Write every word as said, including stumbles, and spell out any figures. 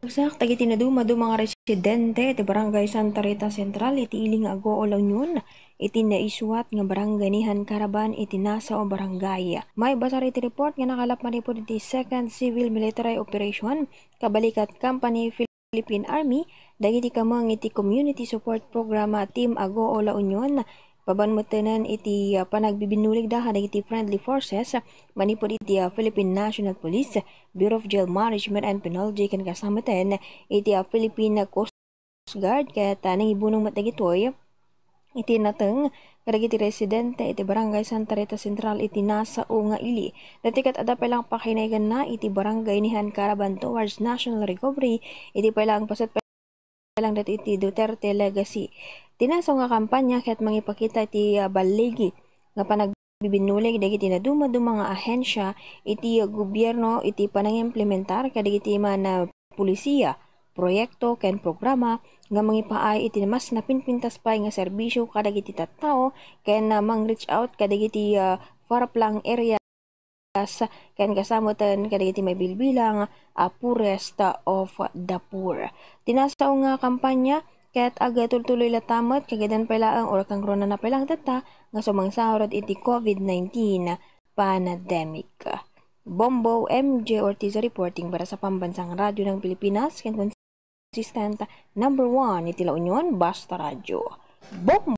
Ragsak dagiti naduma-duma nga residente iti Barangay Santa Rita Central iti ili nga Agoo, La Union, iti naisuat nga barangay ni Jan Caraban iti Nasao Barangay. Maibasar iti report nga nakalap manipud iti Second Civil Military Operation, Kabalikat Company, Philippine Army, dagiti kameng iti Community Support Program Team Agoo, La Union, papan metten iti, ah, panagbibinnuligda kadagiti friendly forces manipud iti, ah, Philippine National Police, Bureau of Jail Management and Penology, ken kasla metten iti, ah, Philippine Coast Guard, ket, ah, nangibunong met dagitoy iti nateng kadagiti residente iti Barangay Santa Rita Central iti Nasao nga ili. Daytoy ket adda pay lang pakinaganna iti barangay ni Jan Caraban towards national recovery, iti pay lang paset pay lang daytoy iti Duterte legacy. Ti Nasao nga kampanya ket mangipakita iti, ah, balligi nga panag- bibinnulig dagiti naduma-duma nga ahensya iti gobierno iti panangimplementar kadagiti man a pulisiya, proyekto, ken programa nga mangipaay iti mas napinpintas pay nga serbisyo kadagiti tattao ken, ah, mang-reach out kadagiti, ah, far-flung areas ken kasla metten kadagiti mabilbilang a Poorest of the Poor. Ti Nasao nga kampanya ket agtultuloy latta met kagadan pay laeng or kangrunana pay lang tatta nga sumangsaurod iti COVID nineteen pandemic. Bombo M J Ortiz reporting para sa Pambansang Radyo ng Pilipinas ken consistent number one iti La Union, Basta Radyo. Bombo!